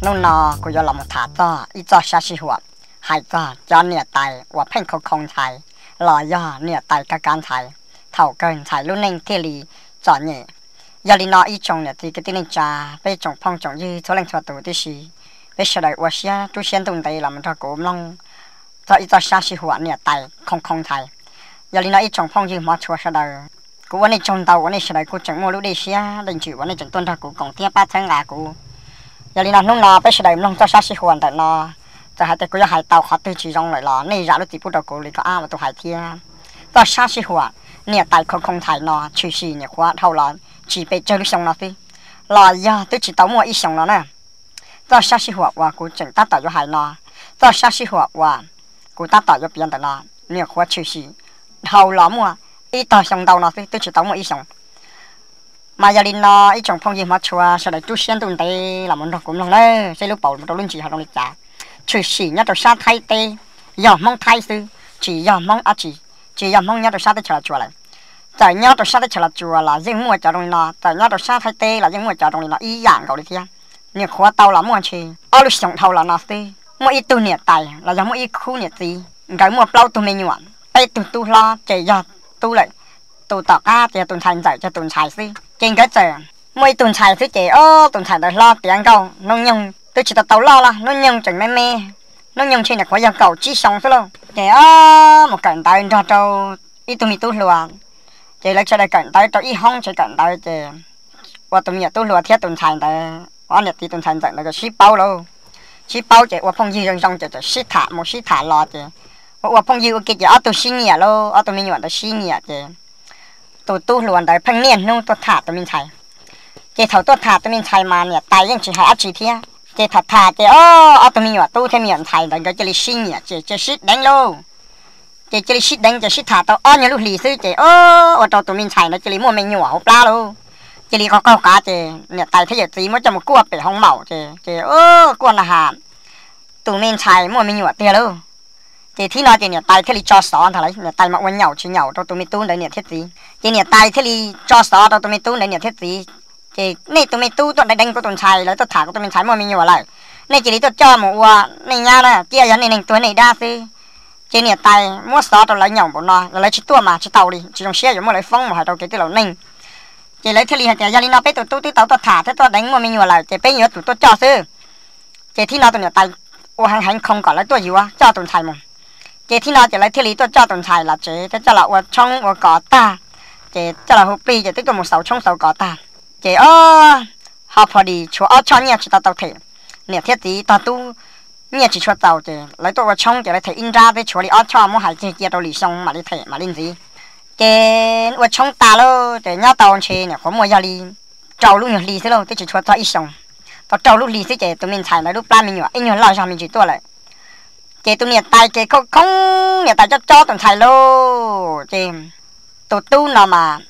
Hnub no kuv yuav los mus tham txog ib txoj sab sij huam hais txog cov niam tais uas pheej khoo khoo ntxhais los yog niam tais kav kav ntxhais, thaum kawg ntxhais lub neej thiaj li txom nyem. Yog li no ib tsoom niam txiv kwv tij neej tsa, peb tsoom phooj tsoom ywg txhua leej txhua tus tib si, peb sawv daws ua siab rub siab ntuj ntev los mus nrog kuv mloog txog ib txoj sab sij huam niam tais khoo khoo ntxhais. Yog li no ib tsoom phooj ywg hmov tshua sawv daws, kuv ua nej tsaug ntau uas nej sawv daws kuj tseem muaj lub dej siab dej ntsws uas nej tseem tuaj nrog kuv koom thiab pab txhawb nqa kuv. Yog li no hnub no peb sawv daws mloog txoj sab sij huam ntawm no, txawm hais tias kuv yuav hais tau qhov twg tsis zoo lawm los nej zam lub txim pub rau kuv li kom ab ua tus hais thiab. Txoj sab sij huam niam tais khoo khoo ntxhais no tshwm sim nyuam qhuav dhau los tsis pes tsawg lub xyoo no xwb, los yog twb tsis tau muaj ib xyoos no na. Txoj sab sij huam uas kuv tseem tab tom yuav hais no, txoj sab sij huam uas kuv tab tom yuav piav ntawm no, nyuam qhuav tshwm sim dhau los muaj ib tog xyoo ntau no xwb, twb tsis tau muaj ib xyoos. Mas yog li no ib tsoom phooj ywg hmov tshua sawv daws rub siab ntuj ntev los mus nrog kuv mloog na, seb lub paus mus rau lub ntsis ho zoo li cas. Tshwm sim nyob rau sab Thaib teb, yog Hmoob Thaib xwb, tsis yog Hmoob dab tsi, tsis yog Hmoob nyob rau sab teb chaws Los Tsuas lawm. Txawm nyob rau sab teb chaws Los Tsuas los yeej muaj cov zoo li no, txawm nyob rau sab Thaib teb los yeej muaj cov zoo li no ib yam nkaus li thiab. Nyuam qhuav tau los muaj ntshe ob lub xyoos dhau los no xwb, muaj ib tug niam tais los yog muaj ib khub niam txiv, nkawd muaj plaub tug me nyuam, peb tug tub hlob ces yog tub lawm, tus tom qab ces yog tus ntxhais ntxawm ces tus ntxhais xwb. Ces nkawd txawm muaj ib tug ntxhais xwb ces ob tus ntxhais ntawd hlob tiav nkauj, hnub nyoog twb tsis tau tau loj los hnub nyoog tseem me me, hnub nyoog ntshe nyuam qhuav yog kaum tsib xyoo xwb lauj. Ces ob mus kawm ntawv nrog rau ib tug me tub hluas, ces lawv sawv daws kawm ntawv rau ib hoob tsev kawm ntawv ces ua tus me nyuam tub hluas thiab tus ntxhais ntawd, ob niam txiv tus ntxhais ntxawm ntawd sib paub lauj. Sib paub ces ua phooj ywg zoo zoo ces txawm sib tham mus sib tham los ces ua ua phooj ywg ua ke ces ob tug sib nyiam lauj, ob tug me nyuam ntawd sib nyiam ces tus tub hluas ntawd pheej niaj hnub tuaj tham tus me ntxhais. Ces thaum tuaj tham tus me ntxhais mas niam tais yeej tsis hais dab tsi thiab. Ces tham tham ces ob tug me nyuam tub thiab me nyuam ntxhais ntawd nkawd cia li sib nyiam ces cia sib deev lauj. Ces cia li sib deev ces sib tham tau ob nyuag lub hlis xwb ces ua rau tus me ntxhais ntawd cia li muaj me nyuam hauv plab lauj. Cia li qaug qaug qav ces niam tais thiab yawm txiv muab coj mus kuaj pem hoo maum ces ces kuaj na has, tus me ntxhais muaj me nyuam tiag lauj. Ces thib no ces niam tais thiaj li tso xov ntag lauj, niam tais mas ua nyaum tsis nyaum rau tus me tub ntawd niam thiab txiv. Ces niam tais thiaj li tso xov rau tus me tub ntawd niam thiab txiv. Ces nej tus me tub tuaj deev deev kuv tus ntxhais lawv tuaj tham kuv tus me ntxhais muaj me nyuam lawm, nej cia li tuaj coj mus ua nej nyab na, cia yog nej neeg tuag nej dab xwb. Ces niam tais muab xov rau lawv nyaum npaum no los lawv tsis tuaj mas tsis tau li, tsis zoo siab yuav muab lawv foob mus hais rau kev tij laus neeg. Ces lawv thiaj li hais tias yog li no peb tus tub twb tau tuaj tham thiab tuaj deev muaj me nyuam lawm ces peb yuav tsum tuaj coj xwb. Ces thib no tus niam tais ua heev heev khoo kom lawv tuaj yuav coj tus ntxhais mus. Ces thib no ces lawv thiaj li tuaj coj tus ntxhais los tsev thiab coj los ua tshoob ua kos tag, ces coj los hu plig ces twb tuaj mus xauv tshoob xauv kos tag. Ces ob, ho pho dis tshuav ob choj nyiaj tsis tau tau them, niam thiab txiv tog tub nyiaj tsis tshua txaus ces lawv tuaj ua tshoob ces lawv them ib nrab twb tshuav li ob choj, muab hais tseg cia rau lwm xyoo mam li them mam li ntxiv. Ces ua tshoob tas lauj ces nyob tau ntshe nyuam qhuav muaj yog li rau lub nyuag hli xwb lauj, twb tsis tshua txog ib xyoos. Tau rau lub hli xwb ces tus me ntxhais ntawd lub plab me nyuam ib nyuag loj zog me ntsis tuaj lawm. Ces tus niam tais ces khoo khoo, niam tais cob cob tus ntxhais lauj. Ces tus tub no mas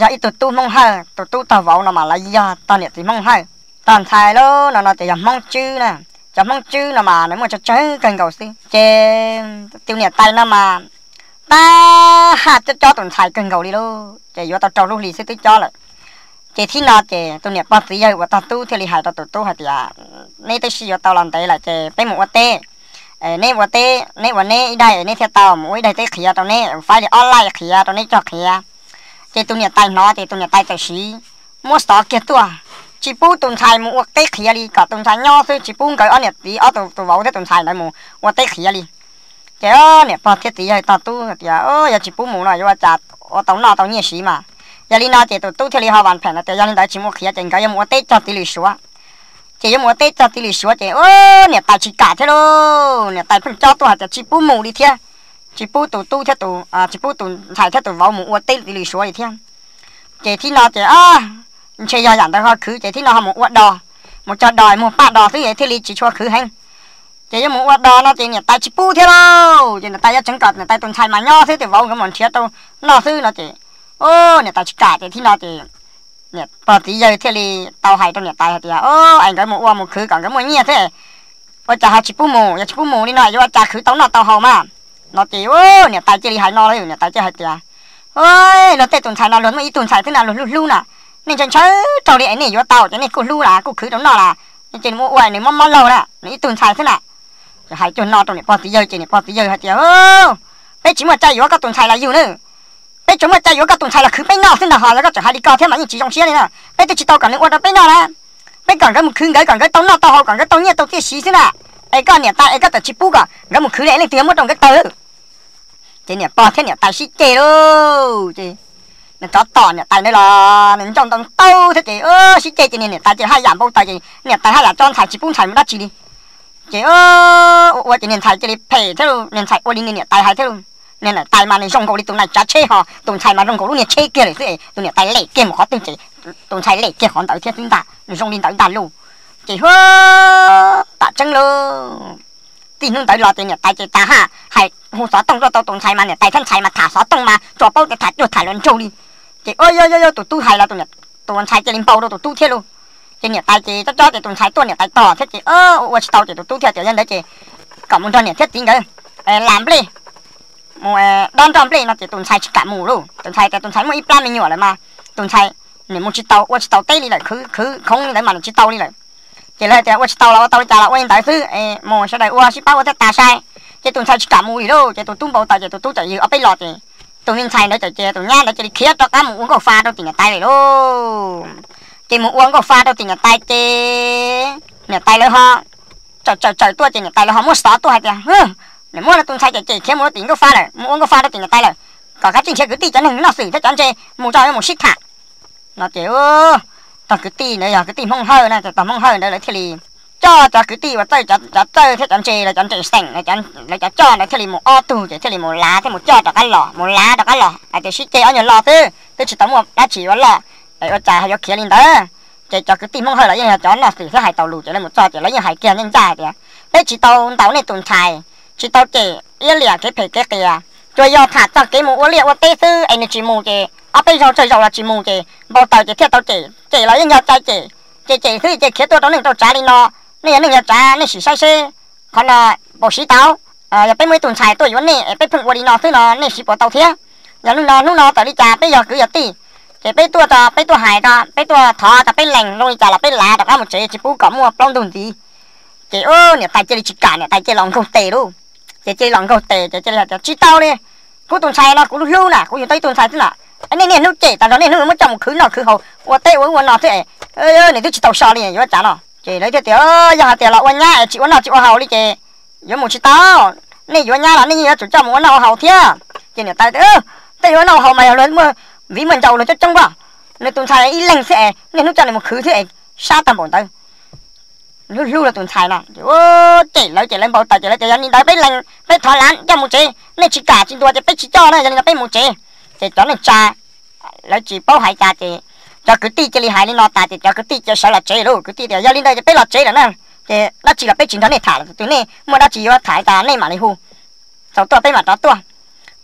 yog ib tug tub Hmoob Hawj, tus tub tog vauv no mas lawv yog tog niam txiv Hmoob Hawj. Tog ntxhais lauj no no ces yog Hmoob Tswb na. Cov Hmoob Tswb no mas nws muaj tsawg tsawg kawg nkaus xwb. Ces tus niam tais no mas tab haj cob cob tus ntxhais kawg nkaus li lauj, ces yuav tau rau lub hli xwb twb cob lawm. Ces thib no ces tus niam pog txiv yawg uas tog tub thiaj li hais rau tus tub hais tias, neb twb sib yuav tau los ntev lawm ces peb mus ua teb. Neb ua teb, neb ua neb ib daim neb thiaj tau mus ua ib daim teb qhiav rau neb, faib li ob laij qhiav rau neb cog qhiav. Ces tus niam tais hnov ces tus niam tais txawm siv muab xov kiag tuaj, tsis pub tus ntxhais mus ua teb qhiav li, kom tus ntxhais nyob xwb, tsis pub nkawd ob niam txiv ob tus, tus vauv thiab tus ntxhais ntawd mus ua teb qhiav li. Ces niam pog thiab txiv yawg tog tub tias, yog tsis pub mus no yuav ua cas ua tau noj tau nyiaj siv mas. Yog li no ces tus tub thiaj li ho vas phem no tias yog li ntawd tsis mus ua qhiav ces nkawd yuav mus ua teb cog txiv lws suav. Ces yuav mus ua teb cog txiv lws suav ces niam tais tsis kam thiab lauj, niam tais pheej cob tuaj hais tias tsis pub mus li thiab, tsis pub tus tub thiab tus, tsis pub tus ntxhais thiab tus vauv mus ua teb txiv lws suav li thiab. Ces thib no ces ntshe yog yam ntawd ho khwv ces thib no ho mus ua dos, mus cog dos muag paj dos xwb es thiaj li tsis tshua khwv heev. Ces yuav mus ua dos no ces niam tais tsis pub thiab lauj, ces niam tais yuav tseev kom niam tais tus ntxhais mas nyob xwb, tus vauv nkawd mus nrhiav rau noj xwb no ces niam tais tsis kam ces thib no ces niam pog txiv yawg thiaj li tau hais rau niam tais hais tias, es nkawd mus ua mus khwv kom nkawd muaj nyiaj thiab, ua cas ho tsis pub mus, yog tsis pub mus li no yuav ua cas khwv tau noj tau haus mas. No ces niam tais cia li hais no, niam tais cia hais tias, luag tej tus ntxhais no luag muaj ib tug ntxhais xwb na luag hlub hlub na, nej ntshaw ntshaw raug li es nej yuav tau ces nej kuj hlub las kuj khwv rau noj las, Ces nws ua ua nws mob mob laug na, nws ib tug ntxhais xwb na. Ces hais cuag no rau niam pog txiv yawg ces niam pog txiv yawg hais tias, Peb tsis muaj cai yuav koj tus ntxhais los yug na. Peb tsuas muaj cai yuav koj tus ntxhais los khwv peb noj xwb ntag, ho yog koj tseem hais li ko thiab mas yeej tsis zoo siab li na. Peb twb tsis tau kom nws ua rau peb noj na. Peb kom nkawd mus khwv nkawd, kom nkawd tau noj tau haus, kom nkawd tau nyiaj tau txiaj siv xwb na. Es koj niam tais es koj txawm tsis pub kom nkawd mus khwv li, leej twg yuav muab rau nkawd taw? Ces niam pog thiab niam tais sib ceg lauj. Ces nws rov tom niam tais ntawd los nws ncauj ntau ntau thiab ces sib ceg ces niam tais ces haj yam npau taws ces niam tais haj yam tso ntxhais tsis pub ntxhais mus dab tsi li. Ces ua ua ces niag ntxhais cia li phem thiab lauj, niag ntxhais ua li niag niam tais hais thiab lauj. Niag niam tais mas nws zoo nkaus li tus nais tsav tsheb ho tus ntxhais mas zoo nkaus lub niag tsheb kiag lawm xwb es tus niam tais lem kiag mus qhov twg ces tus ntxhais lem kiag qhov ntawd thiab xwb ntag, nws zoo li ntawd ntag lauj. Ces hu, tam tseeb lauj. Txij hnub ntawd los ces niam tais ces tas haj hais hu xov tooj tuaj tau tus ntxhais mas niam tais thiab ntxhais mas tham xov tooj mas tsuas paub tias tham cuag tham hluas nraug li. Ces ua yog yog yog tus tub hais los tus ntxhais cia li npau rau tus tub thiab lauj. Ces niam tais ces cob cob ces tus ntxhais tuaj niam tais tos thiab ces ua ua tsis tau ces tus tub thiaj tias yog ntawd ces kom mus nrog niam thiab txiv nkawd la nplej, mus dob nroj nplej no ces tus ntxhais tsis kam mus lauj. Tus ntxhais tias tus ntxhais muaj ib plab me nyuam lawm mas tus ntxhais nim mus tsis tau ua tsis tau teb li lawm, khwv khwv khoov li ntawd mas nim tsis tau li lawm. Ces lawv tias ua tsis tau los ua tau li cas los ua li ntawd xwb, mus sawv daws ua sib pab ua thiaj tas sai. Ces tus ntxhais tsis kam mus li lauj, ces tus tub npau taws ces tus tub txawm yws ob peb los ces tus me ntxhais ntawd txawm ces tus nyab ntawd cia li khiav rov qab mus ua nkauj fa rau tim niam tais lawm lauj. Ces mus ua nkauj fa rau tim niam tais ces niam tais lawv ho tsaws tsaws tsaws tuaj ces niam tais lawv ho muab xov tuaj hais tias, Nim muab tus ntxhais cem cem khiav mus rau tim nkauj fa lawm, mus ua nkauj fa rau tim niam tais lawm, kom kav tsij nrhiav kwv tij cov neeg noj xwm thiab cov ntse mus tso mus sib tham. No ces tog kwv tij ntawd yog kwv tij Hmoob Hawj na, ces tog Hmoob Hawj ntawd lawv thiaj li coj cov kwv tij uas txawj cov txawj thiab cov ntse, lawv cov ntse xeem, lawv cov coj ntawd thiaj li mus ob tug ces thiaj li mus lav thiab mus coj rov qab los, mus lav rov qab los hais tias sib ceg ob nyuag lo xwb, twb tsis tau muaj dab tsi yuav loj, es ua cas yuav khiav li ntawd. Ces cov kwv tij Hmoob Hawj los yeej yog cov noj xwm thiab hais tau lus ces lawv mus txog ces lawv yeej hais kiag ncaj ncaj hais tias, Peb tsis tau ntaus nej tus ntxhais, tsis tau cem iab liam kev phem kev qias, tsuas yog tham txog kev mus ua liaj ua teb xwb es nws tsis mus ces ob peb zaug tsawg zaus los tsis mus ces npau taws ces thiaj tau cem, cem los yeej yog cai cem, ces cem xwb ces khiav tuaj rau neej rau tsav li no. Nej yog neej yog tsav nej sim saib seb qhov no puas siv tau. Yog peb muaj ib tug ntxhais tuaj yuav nej es peb pheej ua li no xwb no nej siv puas tau thiab? Yog hnub no, hnub no tawm li cas peb yog kwv yog tij, ces peb tuaj tso, peb tuaj hais tso, peb tuaj thov tso, peb lees zoo li cas los peb lav rov qab mus tsev, tsis pub kom muaj plaub ntug ntxiv. Ces niam tais cia li tsis kam, niam tais cia li los nkaug tes lauj. Ces cia li los nkaug tes ces cia li hais tias, Tsis tau li, kuv tus ntxhais no kuv hlub hlub na, kuv yug tau ib tug ntxhais xwb na. Nej niaj hnub cem tas zog, niaj hnub muab coj mus khwv noj khwv haus ua teb ua ub ua no xwb, nws twb tsis tau so li yuav cas no. Ces lawv thiaj tias, Yog hais tias los ua nyab es tsis ua noj tsis ua haus li ces yuav mus tsis tau. Nej yuav nyab los nej yeej yuav tsum coj mus ua noj ua haus thiab. Ces niam tais tias, Tej yuav ua noj ua haus mas yog luag muaj viv muaj ncaus luag coob coob as, nws tus ntxhais ib leeg xwb es niaj hnub coj nws mus khwv xwb es sab tag npaum ntawd. Hlub hlub rau tus ntxhais no, cem lawv ces lawv npau taws ces lawv tias, Yog li ntawd peb lees, peb thov lav coj mus tsev, nej tsis kam tsis ntuas ces peb tsis coj na, yog li ntawd peb mus tsev. Ces cov neej tsa lawv tsis paub hais cas ces cov kwv tij cia li hais li no tas ces cov kwv tij cia sawv los tsev lauj. Kwv tij tias, Yog li ntawd ces peb los tsev lawm na, ces dab tsi los peb tsis nrog nej tham lawm, tus twg nej muaj dab tsi yuav tham tas nej mam li hu, txaus tuaj peb mam rov tuaj.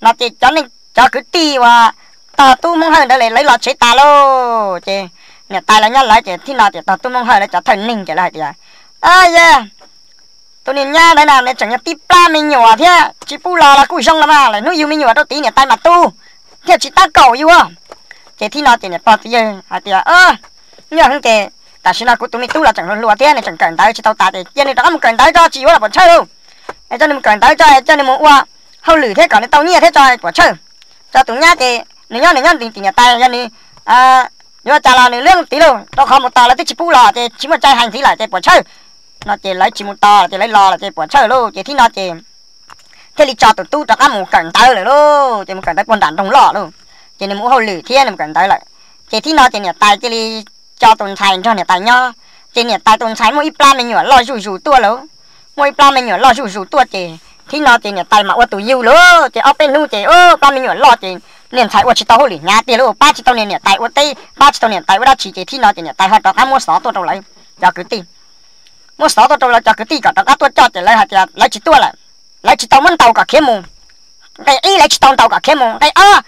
No ces cov neej, cov kwv tij uas tog tub Hmoob Hawj ntawd lawv los tsev tas lauj. Ces niam tais lawv nyob lawv ces thib no ces tog tub Hmoob Hawj lawv cov thawj neeg ces lawv hais tias, Yog tus niag nyab ntawd na nws tseem yog tib plab me nyuam thiab, tsis pub los los kuj zoo los mas, lawm hnub yug me nyuam rau tim niam tais mas tu thiaj tsis tab kaum yus. Ces thib no ces niam pog txiv yawg hais tias, Nyuaj heev ces tam sim no kuv tus me tub los tseem hluas hluas thiab nws tseem kawm ntawv tsis tau tas ces cia nws rov qab mus kawm ntawv tso, tsis yuav los puas tshawj lauj. Es coj nws mus kawm ntawv tso, coj nws mus ua hauj lwm thiab kom nws tau nyiaj thiab tso puas tshawj. Tso tus nyab ces nws nyob nws nyob nws tim niam tais, yog nws yuav cas los nws liab tid lauj, rau qhov mus tos lawv twb tsis pub los ces tsis muaj cai hais ntxiv lawm ces puas tshawj. No ces lawv tsis mus tos ces lawv los lawm ces puas tshawj lauj. Ces thib no ces thiaj li tso tus tub rov qab mus kawm ntawv lawm lauj. Ces mus kawm ntawv puag nram nroog loj lauj. Ces nws mus ua hauj lwm thiab nws mus kawm ntawv lawm. Ces thib no ces niam tais cia li coj tus ntxhais nrog niam tais nyob. Ces niam tais tus ntxhais muaj ib plab me nyuam loj zuj zus tuaj lauj. Muaj ib plab me nyuam loj zuj zus tuaj ces thib no ces niam tais mam ua tus yug lauj. Ces ob peb hnub ces plab me nyuam loj ces niag ntxhais ua tsis tau hauj lwm hnyav tiag lauj, pab tsis tau niam, niam tais ua teb, pab tsis tau niam tais ua dab tsi ces thib no ces niam tais ho rov qab muab xov tuaj rau lawv cov kwv tij. Muab xov tuaj rau lawv cov kwv tij kom rov qab tuaj coj ces lawv hais tias lawv tsis tuaj lawm, lawv tsis tau muab ntaus kom khiav mus. Nqe ib, lawv tsis tau ntaus kom khiav mus. Nqe ob,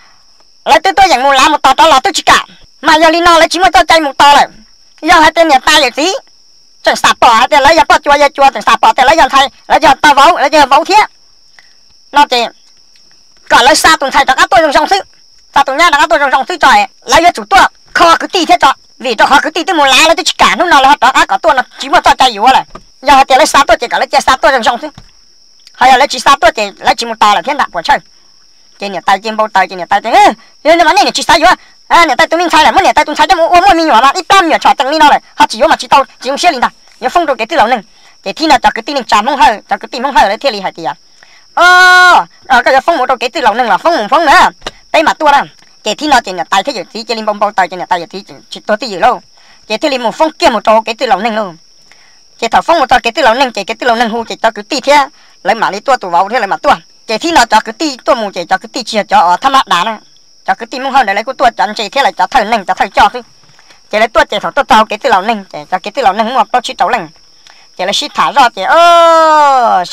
lawv twb tuaj yeem mus lav mus tos rov los twb tsis kam, mas yog li no lawv tsis muaj coj cai mus tos lawm. Yog hais tias niam tais yawm txiv tseem xam pom hais tias lawv yog poj cua yawg cua, tseem xam pom tias lawv yog ntxhais, lawv yog tog vauv, lawv yog vauv thiab no ces kom lawv xa tus ntxhais rov qab tuaj zoo zoo xwb, xa tus nyab rov qab tuaj zoo zoo xwb tso, lawv yuav tsum tuaj kho kwv tij thiab tso, vim rau qhov kwv tij twb mus lav lawv twb tsis kam, hnub no lawv ho rov qab kom tuaj no tsis muaj txoj cai yuav lawm. Yog hais tias lawv xa tuaj ces kom lawv cia xa tuaj zoo zoo xwb, ho yog lawv tsis xa tuaj ces lawv tsis mus tos lawm thiab ntag, puas tshawj. Ces niam tais cia npau taws ces niam tais tias, yog li mas nej niam tsis xav yuav, niam tais tus me ntxhais lawm, muab niam tais tus ntxhais coj mus ua muaj me nyuam mas ib plab me nyuam tshom cees li no lawm ho tsis yuav mas tsis tau, tsis zoo siab li ntag, yuav foob rau kev tij laus neeg. Ces thib no cov kwv tij neej tsa Hmoob Hawj, cov kwv tij Hmoob Hawj lawv thiaj li hais tias, o, koj yuav foob mus rau kev tij laus neeg los foob mus foob na, peb mam tuaj na. Ces thib no ces niam tais thiab yawm txiv cia li npau npau taws ces niam tais yawm txiv tsis tuag twj ywm lauj, ces thiaj li mus foob kiag mus rau hauv kev tij laus neeg lauj. Ces thaum foob mus txog kev tij laus neeg ces kev tij laus neeg hu ces cov kwv tij thiab lawv mam li tuaj, tus vauv thiab lawv mam tuaj. Ces thib no cov kwv tij tuaj mus ces cov kwv tij tsis yog cov thab mab dav na, cov kwv tij Hmoob Hawj ntawd lawv kuj tuaj cov ntse thiab lawv cov thawj neeg cov thawj coj xwb. Ces lawv tuaj ces thaum tuaj txog hauv kev tij laus neeg ces cov kev tij laus neeg muaj plaub tsib rau leej. Ces lawv sib tham zoj ces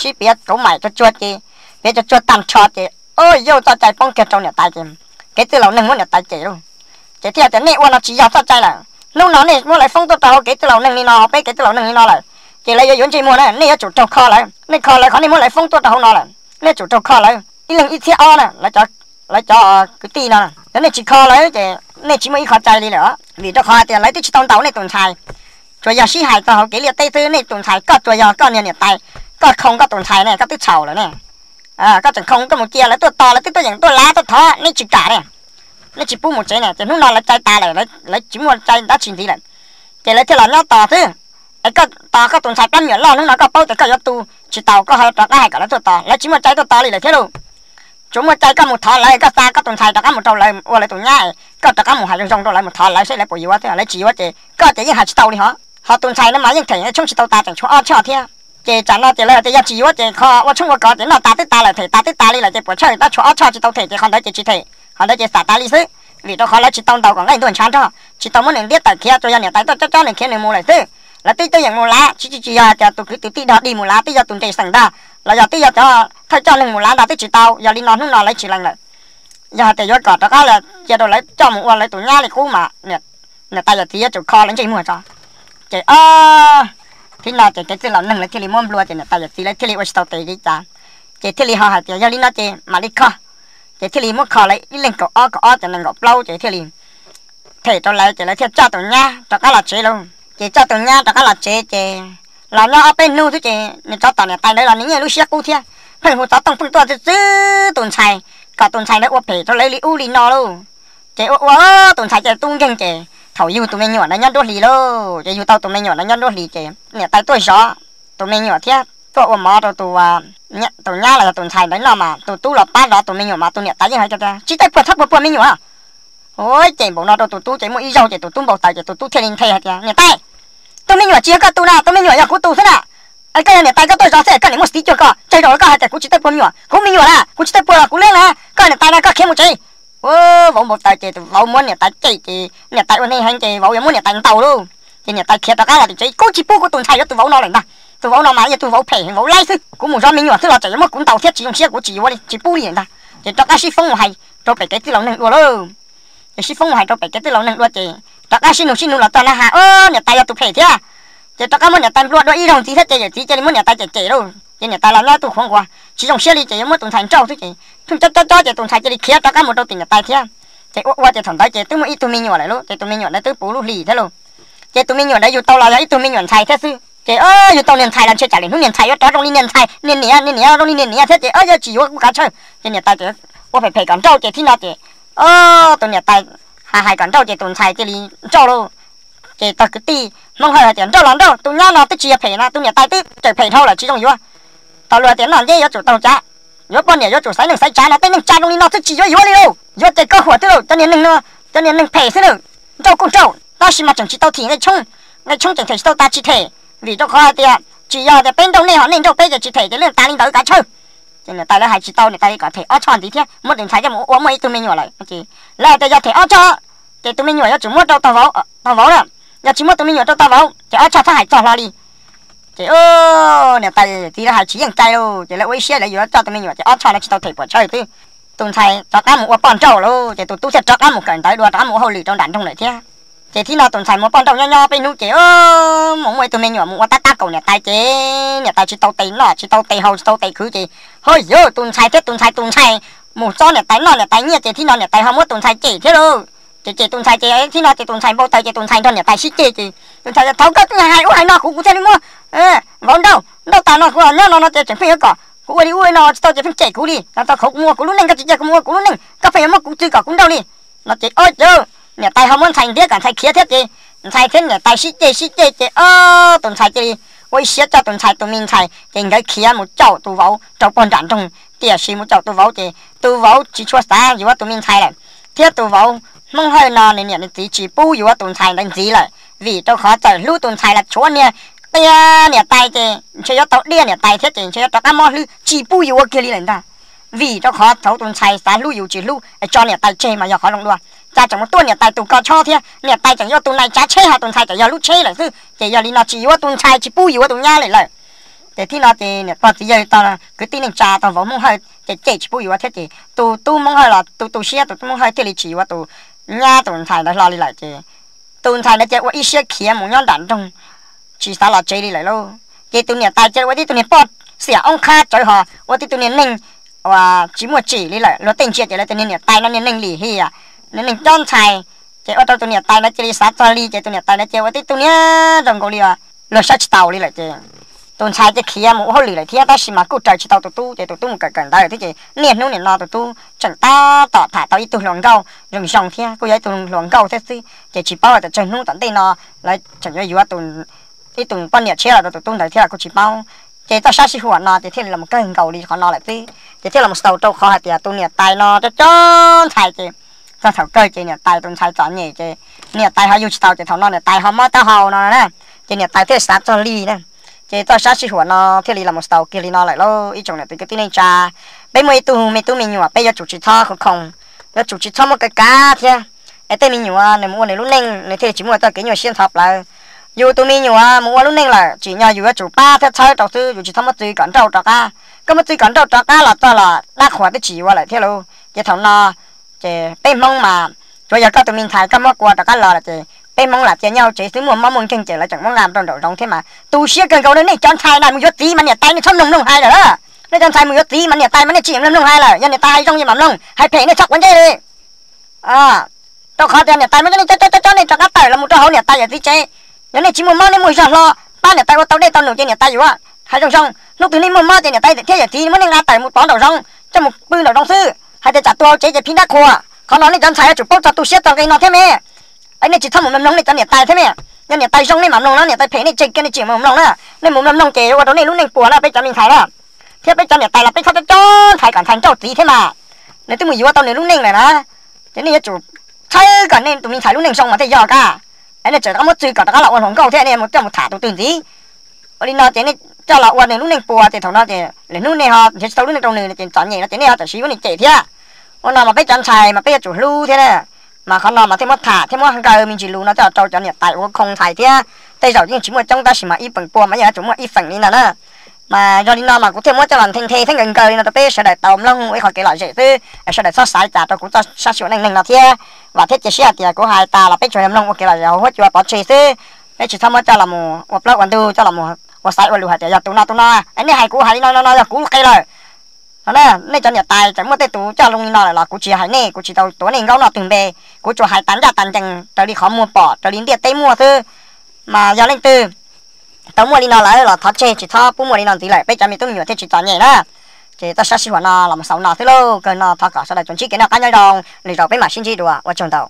sib piav kauv maim tsuag tsuag ces, piav tsuag tsuag tag nrho ces, o, yauj, txoj cai poob kiag rau niam tais ces kev tij laus neeg muab niam tais cem lauj. Ces thiaj tias nej ua no tsis yog txoj cai lawm, hnub no nej muab lawv foob tuaj rau hauv kev tij laus neeg li no, hauv peb kev tij laus neeg li no lawm, ces lawv yuav yuav ntsej muag na, nej yuav tsum raug kho lawv, nej kho lawv qhov nej muab lawv foob tuaj rau hauv no lawm, nej tsum raug kho lawv ib leeg ib txhiab ob na, lawv cov kwv tij no. Yog nej tsis kho lawv ces nej tsis muaj ib qho cai li lawm, vim rau qhov hais tias lawv twb tsis tau ntaus nej tus ntxhais, tsuas yog sib hais txog hauv kev liaj teb xwb, nej tus ntxhais koj tsuas yog koj niag niam tais, koj khoo koj tus ntxhais ne, koj twb txhaum lawm ne. Koj tseem khoo koj mus cia lawv tuaj tos, lawv twb tuaj yeem tuaj lav tuaj thov nej tsis kam ne, nej tsis pub mus tsev ne, ces hnub no lawv cai tas lawm, lawv tsis muaj cai dab tsi ntxiv lawm, ces lawv thiaj los nyob tos xwb. Es koj tos koj tus ntxhais plab me nyuam loj, hnub no koj paub tias koj yuav tu tsis tau, koj ho rov qab hais kom lawv tuaj tos, lawv tsis muaj cai tuaj tos li lawm thiab lauj. Tsuas muaj cai koj mus thov lawv, koj xa koj tus ntxhais rov qab mus rau lawv ua lawv tus nyab, koj rov qab mus hais zoo zoo rau lawv, mus thov lawv seb lawv puas yuav thiab, lawv tsis yuav ces koj ces yeej hais tsis tau li hos. Ho tus ntxhais no mas yeej them tshoob tsis tau tas, tseem tshuav ob choj thiab. Ces tsam no ces lawv tias yog tsis yuav ces kho ua tshoob ua kos ces noj tas twb tas lawm, them tas twb tas li lawm ces puas tshawj, tab tshuav ob choj tsis tau them ces qhov ntawd ces tsis them, qhov ntawd ces xam tas li xwb. Vim rau qhov lawv tsis tau ntaus kom nqaij ntuag ntshav nrog, tsis tau muab nws ntiab tawm khiav, tsuas yog niam tais tuaj cob cob nws khiav nws mus lawm xwb. Lawv twb tuaj yeem mus lav, tsis tsis yog hais tias tus kwv tus tij dog dig mus lav, twb yog tus nres xeem ntag, los yog twb yog cov thawj coj neeg mus lav ntag, twb tsis tau. Yog li no hnub no lawv tsis lees lawm. Yog hais tias yuav kom rov qab los cia rau lawv coj mus ua lawv tus nyab li qub mas niam tais yawm txiv yuav tsum kho lawv ntsej muag tso. Ces thib no ces kev tij laus neeg lawv thiaj li muab nplua, ces niam tais yawm txiv lawv thiaj li ua tsis tau tes li cas, ces thiaj li ho hais tias yog li no ces mam li kho. Ces thiaj li muab kho lawv ib leeg kaum ob kaum ob, ces nees nkaum plaub, ces thiaj li them rau lawv, ces lawv thiaj coj tus nyab rov qab los tsev lauj. Ces coj tus nyab rov qab los tsev ces los nyob ob peb hnub xwb ces nws tsov tom niam tais ntawd los nws yeej lub siab qub thiab, pheej hu xov tooj pheej tuaj txwb txwb tus ntxhais, kom tus ntxhais ntawd ua phem rau lawv li ub li no lauj. Ces ua ua tus ntxhais ces tub nkeeg, ces thaum yug tus me nyuam ntawd nyob nruab hlis lauj, ces yug tau tus me nyuam ntawd nyob nruab hlis ces niam tais tuaj zov tus me nyuam thiab tuaj ua mov rau tus, tus nyab los yog tus ntxhais ntawd noj mas tus tub los pab zov tus me nyuam mas tus niam tais yeej hais tias tsis txawj puag txhob puag puag me nyuam. Ua ces npaum no rau tus tub ces muaj ib zaug ces tus tub npau taws ces tus tub thiaj li nthe hais tias niam tais, tus me nyuam tsis yog koj tus na, tus me nyuam yog kuv tus xwb na. Koj yog niam tais koj tuaj zov xwb, koj niam muaj xav tiv cuag koj, tsawg zaus koj hais tias kuv tsis txawj puag me nyuam, kuv me nyuam na, kuv tsis txawj puag los kuv leeb na, koj niam tais na koj khiav mus tsev. Ua, vauv npau taws ces tus vauv muab niam tais cem ces niam tais ua neeg heev ces vauv yuav muab niam tais ntaus lauj. Ces niam tais khiav rov qab los tim tsev, kuv tsis pub kuv tus ntxhais yuav tus vauv no lawm ntag, tus vauv no mas yog tus vauv phem vauv laib xwb, kuv mus zov me nyuam xwb los tseem yuav muab kuv ntaus thiab tsis zoo siab, kuv tsis yuav li tsis pub li lawm ntag. Ces rov qab sib foob mus hais rau pem kev tij laus neeg dua lauj. Ces sib foob mus hais rau pem kev tij laus neeg dua ces rov qab sib nug sib nug los txog na has, o, niam tais yog tus phem thiab. Ces rov qab muab niam tais nplua dua ib zaug ntxiv thiab ces yawm txiv cia li muab niam tais cem cem lauj. Ces niam tais los nyob tus khuav nquas tsis zoo siab li ces yuav muab tus ntxhais nrauj xwb ces pheej cob cob cob ces tus ntxhais cia li khiav rov qab mus rau tim niam tais thiab. Ces ua ua ces thaum ntawd ces twb muaj ib tug me nyuam lawm lauj, ces tus me nyuam ntawd twb puv lub hlis thiab lauj. Ces tus me nyuam ntawd yug tau los yog ib tug me nyuam ntxhais thiab xwb ces yug tau niag ntxhais los ntshe tsam lwm hnub niag ntxhais yuav rov zoo li niag ntxhais niag niam, niag niam zoo li niag niam thiab ces yuav tsis yuav kuj kav tsawj. Ces niam tais ua phem phem kom nrauj ces thib no ces tus niam tais hais hais kom nrauj ces tus ntxhais cia li nrauj lauj. Ces tog kwv tij Hmoob Hawj hais tias nrauj los nrauj, tus nyab no twb tsis yog phem no, tus niam tais twb tseem phem dhau lawm tsis zoo yuav. Tau luag tias noj nceb yuav tsum taug cav, yuav poj niam yuav tsum xaiv neej xaiv tsav no, tej neej tsa zoo li no twb tsis yuav yuav li lauj. Yuav ces koj huam twb lauj, cov niag neeg no, cov niag neeg phem xwb lauj. Nrauj kuj nrauj tab sis mas tseem tsis tau thim nqaij tshoob, nqaij tshoob tseem them tsis tau tas tsis them, vim rau qhov hais tias tsis yog tias peb nrauj nej ho nej nrauj peb ces tsis them ces lwj tas li ntawd kav tsawj. Ces niam tais lawv hais tsis tau, niam tais kom them ob choj ntxiv thiab muab tus ntxhais coj mus ua muaj ib tug me nyuam lawm. Lawv hais tias yog them ob choj ces tus me nyuam yuav tsum muab rau tog vauv na, yog tsis muab tus me nyuam rau tog vauv ces ob choj txhob hais txog hlo li. Ces niam tais txiv lawv hais tsis yeej cai lauj, ces lawv ua ib siab lawv yuav coj tus me nyuam ces ob choj lawv tsis tau them puas tshawj twb. Tus ntxhais rov qab mus ua poj nrauj lauj, ces tus tub thiaj rov qab mus kawm ntawv dua rov qab mus ua hauj lwm rau nram nroog lawm thiab. Ces thib no tus ntxhais mus poj nrauj nyob nyob peb hnub ces mus muaj ib tug me nyuam mus ua tab tab kaum niam tais ces niam tais tsis tau tes noj tsis tau tes haus tsis tau tes khwv ces, ho yog tus ntxhais thiab tus ntxhais tus ntxhais mus txob niam tais noj niam tais nyiaj ces thib no niam tais ho muab tus ntxhais cem thiab lauj. Ces cem tus ntxhais ces tib no ces tus ntxhais npau taws ces tus ntxhais nrog niam tais sib ceg ces tus ntxhais tias thaum koj twb hais ub hais no kuv, kuv thiaj li muab vauv nrauj, nrauj tas no kuv nyob no no ces tseem pheej yuav kom kuv ua li ua no tsis tau ces pheej cem kuv li no, tau qhov kuv mus ua kuv lub neej, koj tsis cia kuv mus ua kuv lub neej koj pheej yuav muab kuv txwv kom kuv nrauj li no ces ob cov niam tais ho muab ntxhais ntiab kom ntxhais khiav thiab ces ntxhais thiab niam tais sib ceg sib ceg ces ob tus ntxhais cia li ua ib siab coj tus ntxhais tus me ntxhais ces nkawd khiav mus caum tus vauv rau pog nram nroog. Tiam sis mus caum tus vauv ces tus vauv tsis tshua xav yuav tus me ntxhais lawm, thiab tus vauv Hmoob Hawj no nws niam nws txiv tsis pub yuav tus ntxhais ntawd ntxiv lawm, vim rau qhov txawm hlub tus ntxhais los tshuav niag qia niam tais ces ntshe yuav tau diaj niam tais thiab ces ntshe yuav rov qab mob hlwb, tsis pub yuav kiag li lawm ntag. Vim rau qhov thaum tus ntxhais xav hlub yus tsis hlub es tso niam tais tseg mas yog qhov zoo dua, cas tseem mus tuaj niam tais tus ko tshob thiab niam tais tseem yuav tus nai tsav tsheb ho tus ntxhais tseem yog lub tsheb lawm xwb ces yog li no tsis yuav tus ntxhais tsis pub yuav tus nyab li lawm. Ces tib no ces niam pog txiv yawg tau kwv tij neej tsa tau vauv Hmoob Hawj ces cem tsis pub yuav thiab ces tus tub Hmoob Hawj los tu tu siab, tus tub Hmoob Hawj thiaj li tsis yuav tus nyab tus ntxhais ntawd hlo li lawm ces tus ntxhais ntawd cia ua ib siab khiav mus nyob nram nroog tsis xav los tsev li lawm lauj. Ces tus niam tais cia ua tib tug niag poj xiam oob qhab tsawv ho ua tib tug niag neeg uas tsis muaj tsim li lawm, luag tej ntsia ces lawv tias niag niam tais no niag neeg lim hiam, niag neeg cob ntxhais. Ces ua rau tus niam tais ntawd cia li xav txog li ces tus niam tais ntawd cia ua tib tug niag zoo nkaus li luag saib tsis taus li lawm ces tus ntxhais cia khiav mus ua hauj lwm lawm thiab, tab sis mas kuj raws tsis tau tus tub ces tus tub mus kawm kawm ntawv thiab ces niaj hnub niam no tus tub tseem tab tom tham tau ib tug hluas nkauj zoo zoo thiab kuj yog ib tug hluas nkauj thiab xwb ces tsis paub hais tias tsawg hnub tom ntej no lawv tseem yuav yuav ib tus poj niam tshiab los rau tus tub ntawd thiab los kuj tsis paub. Ces txoj sab sij huam no ces thiaj li los kawg nkaus li qhov no lawm xwb. Ces thiaj los xaus rau qhov hais tias tus niam tais no cob cob ntxhais ces txog thaum kawg ces niam tais tus ntxhais txom nyem ces niam tais ho yug tsis tau ces thaum no niam tais ho mob taub hau no na, ces niam tais thiaj xav txog li na. Ces txoj sab sij huam no thiaj li los xaus kiag li no lawm lauj ib tsoom niam txiv kwv tij neej tsa. Peb muaj ib tug me tub me nyuam peb yuav tsum tsis txhob khoov khoov, yuav tsum tsis txhob muab kav kav thiab. Es tej me nyuam nws mus ua nws lub neej nws thiaj li tsis muaj txoj kev nyuaj siab ntxhov plawv. Yus tus me nyuam mus ua lub neej lawm tsim nyog yus yuav tsum pab thiab txhawb rau xwb, yus tsis txhob muab txwv kom nrauj rov qab. Koj muab txwv kom nrauj rov qab los txog los dab qhuas twb tsis yuav lawm thiab lauj. Ces thaum no ces peb Hmoob mas tsuav yog koj tus me ntxhais koj muab kua rov qab los lawm ces peb Hmoob lam cia nyob hauv tsev xwb, muaj mob muaj nkeeg ces lawv tseem muab nqa rau nraum zoov thiab mas tu siab kawg nkaus li. Nej cov ntxhais na mus yuav txiv mas niam tais nej txhob mloog mloog hais lawm. Nej cov ntxhais mus yuav txiv mas niam tais mas nej tsis mloog mloog hais lawm, yog niam tais hais zoo ces mam mloog, hais phem nej txhob quav ntsej li. Rau qhov tias niam tais muab cov nej cov cov cov nej rov qab tawm los mus rau hauv niam tais yawm txiv tsev. Yog nej tsis muaj mob nej muaj zog hlo, pab niam tais ua tau dej tau num ces niam tais yuav. Hais zoo zoo, hnub twg nej muaj mob ces niam tais thiab yawm txiv muab nej nqa tawm mus tov nraum zoov, coj mus pw nraum zoov xwb, hais tias tsam tus hauv tsev ces phim dab qhuas. Qhov no nej cov ntxhais yuav tsum paub txog tu siab txog nqi no thiab me. Es nej tsis txhob mus mloog mloog nej cov niam tais thiab me. Yog niam tais zoo nej mam mloog no, niam tais phem nej tseg kiag nej tsis mus mloog na. Nej mus mloog mloog ces yuav ua rau nej lub neej puas na peb cov me ntxhais na. Thiab peb cov niam tais los peb txhob cob cob ntxhais kom ntxhais nrauj txiv thiab mas. Nws twb mus yuav tau nws lub neej lawm na, ces nej yuav tsum txhawb kom nej tus me ntxhais lub neej zoo mas thiaj yog kab. Es nej tseem rov qab muab txwv kom rov qab los ua hluas nkauj thiab nej mus coj mus tham tus twg ntxiv. Ua li no ces nej coj los ua nws lub neej puas ces thaum no ces lwm hnub nej ho nrhiav tsis tau lub neej rau nws no ces txom nyem no ces nej ho tam sim yuav nws cem thiab. Ua no mas peb cov ntxhais mas peb yuav tsum hlub thiab na. Mas qhov no mas thiaj muab tham thiab muab nkaw me ntsis lus no coj rau cov niam tais ua khoo ntxhais thiab. Tej zaum yeej tsis muaj coob tab sis mas ib feem pua mas yeej yuav tsum muaj ib feem li ntawd na. Mas yog li no mas kuv thiaj muab coj los nthe nthe thiab nkaws nkaws li no rau peb sawv daws tau mloog ua ib qho kev lom zem xwb, sawv daws txhob xav cas rau kuv txoj sab sij huam neej neeg no thiab. Vam thiab cia siab hais tias kuv hais tas los peb tsuas yog mloog ua kev lom zem hauv huab cua pov tseg xwb. Peb tsis txhob muab coj los mus ua plaub ua ntug, coj los mus ua xaiv ua lus hais tias yog tus no tus no, nej hais kuv hais li no no no yog kuv qe lawm. Ho nej cov niam tais tseem muaj tej tus coj zoo li no lawm los kuv tsis hais nej, kuv tsis tau tuav nej nkaub noj twg npe, kuv tsuas hais tas ncaj tas ncees raws li qhov muag pom raws li ntiaj teb muaj xwb. Mas yog leej twg tau muaj li no lawm los thov tseg, tsis txhob pub muaj li no ntxiv lawm peb cov me tub me nyuam thiaj tsis txom nyem na. Ces txoj sab sij huam no los xaus no xwb lauj, kawg no thov kom sawv daws tsuas ntsib kev noj qab nyob zoo, lwm zaus peb mam sib ntsib dua, ua tsaug ntau.